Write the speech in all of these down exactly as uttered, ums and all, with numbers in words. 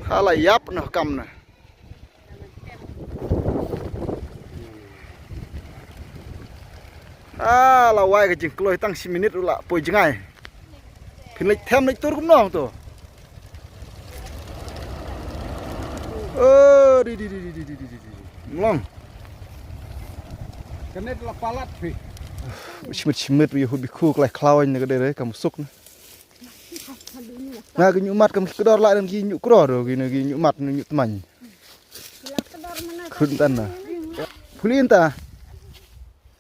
Hala ïap noh kam na. Ah, la wai ka jingkloi tang shi minit u la poi jngai. Phin leit them leit tur kumno to. Oh, di di di. Mlong. Kane la palat phi. Shimit shimit wi hu bi khu klai khlaw ne ka dei re kam suk na. Na ki ñiuhmat kam ki kdor la dan ki ñiuh kro ro ki ne ki ñiuhmat ñiuh tmaiñ. Khun tan na. Puli inta.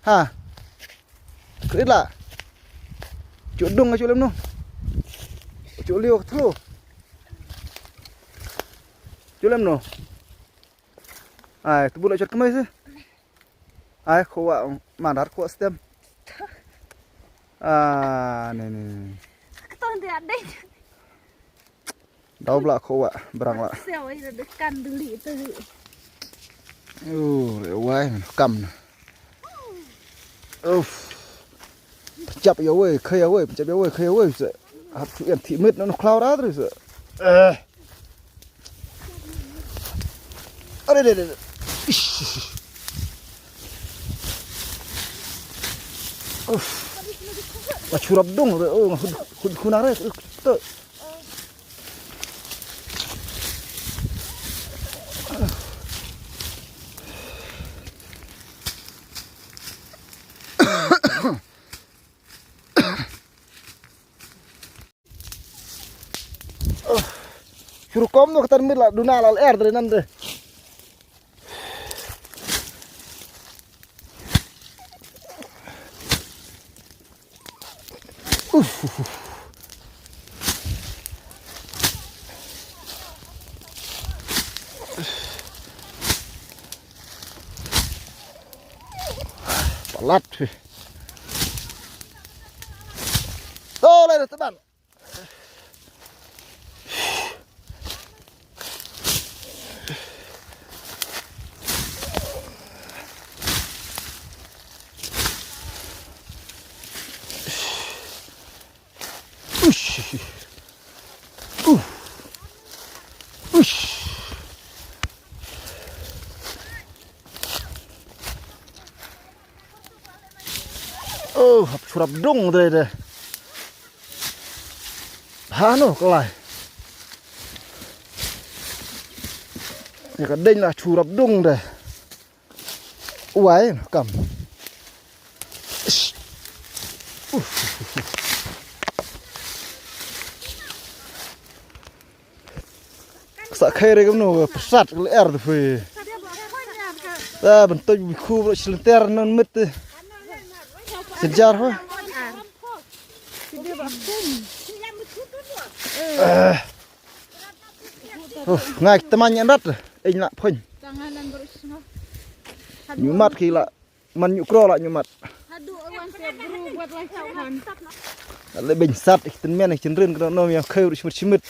Ha. Krit la. Chu dung chu lem no. Chu liu thlu. Chu lem no. Ai, tu bula chot kmai se. Ai, khowa mandar khowa stem. Ah, ne ne. Ton dia dei. Dau bla khowa brang la. Sel ai de kan duli tu. Oh, re wai kam. Uf. Chap ya wei, khai ya wei, chap ya wei, khai ya wei se. Hap tu yan thi mit no khlaw ra tu se. Eh. Are de de. Uf. Ma churap dong re. Oh, khun khun are. Tu. Shurukom no katan mit la duna la er dre nan dre. Palat. Oh, lai dah teman. Ush. Uh. Ush. Oh, hap churap dung dre dre. Hano kalai. Ya ka deng la churap dung dre. Wai kam. Sa khai re kam no, persat le er de fui. Ta bentuk biku bro silenter non mit. Sejar ho. Eh. Uf, ngai teman nyan rat. Eh, nak pun. Ñiuhmat ki la. Man ñiuh kro la ñiuhmat. Le beng sat ik ten men ik ten rin kno nom ya kheu ri shimit shimit.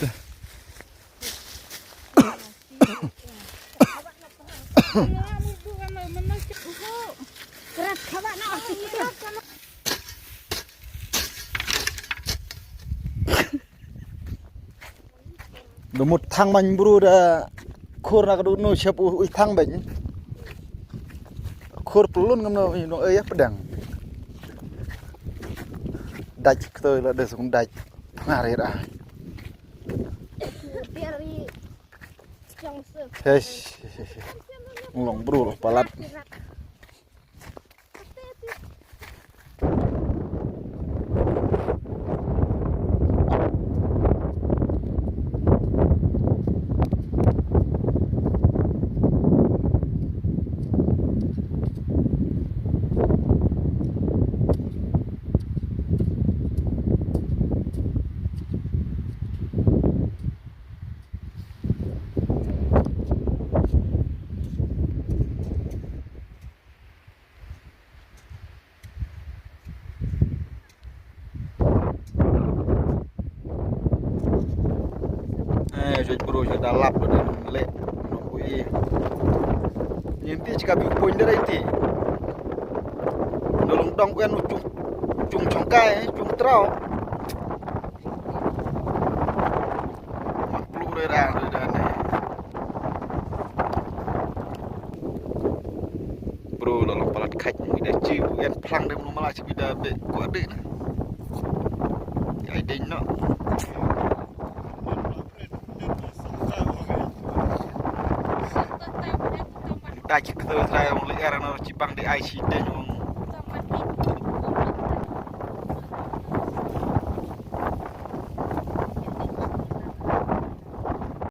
Da mut thang beiñ bru da khur na ka dut nu shep u, u thang beiñ. Khur pelun ngam no, no, eh, ya pedang. Daj kto la da sung daj. Ngarit ah. Hesh. Nglong bru la palat. Eh, jot bro, jot da lap da leh. Nong ku i. Nyen ti chika bi point da ti. Nong dong kuen chung, chung chong kai, chung trao. Mak plu Bro, la long palat khat, ida chi bu yan phlang dem lu mala chi bida be ko de na. Ai ding no. Da chi kto trai ong le era no chi bang de ai chi ding.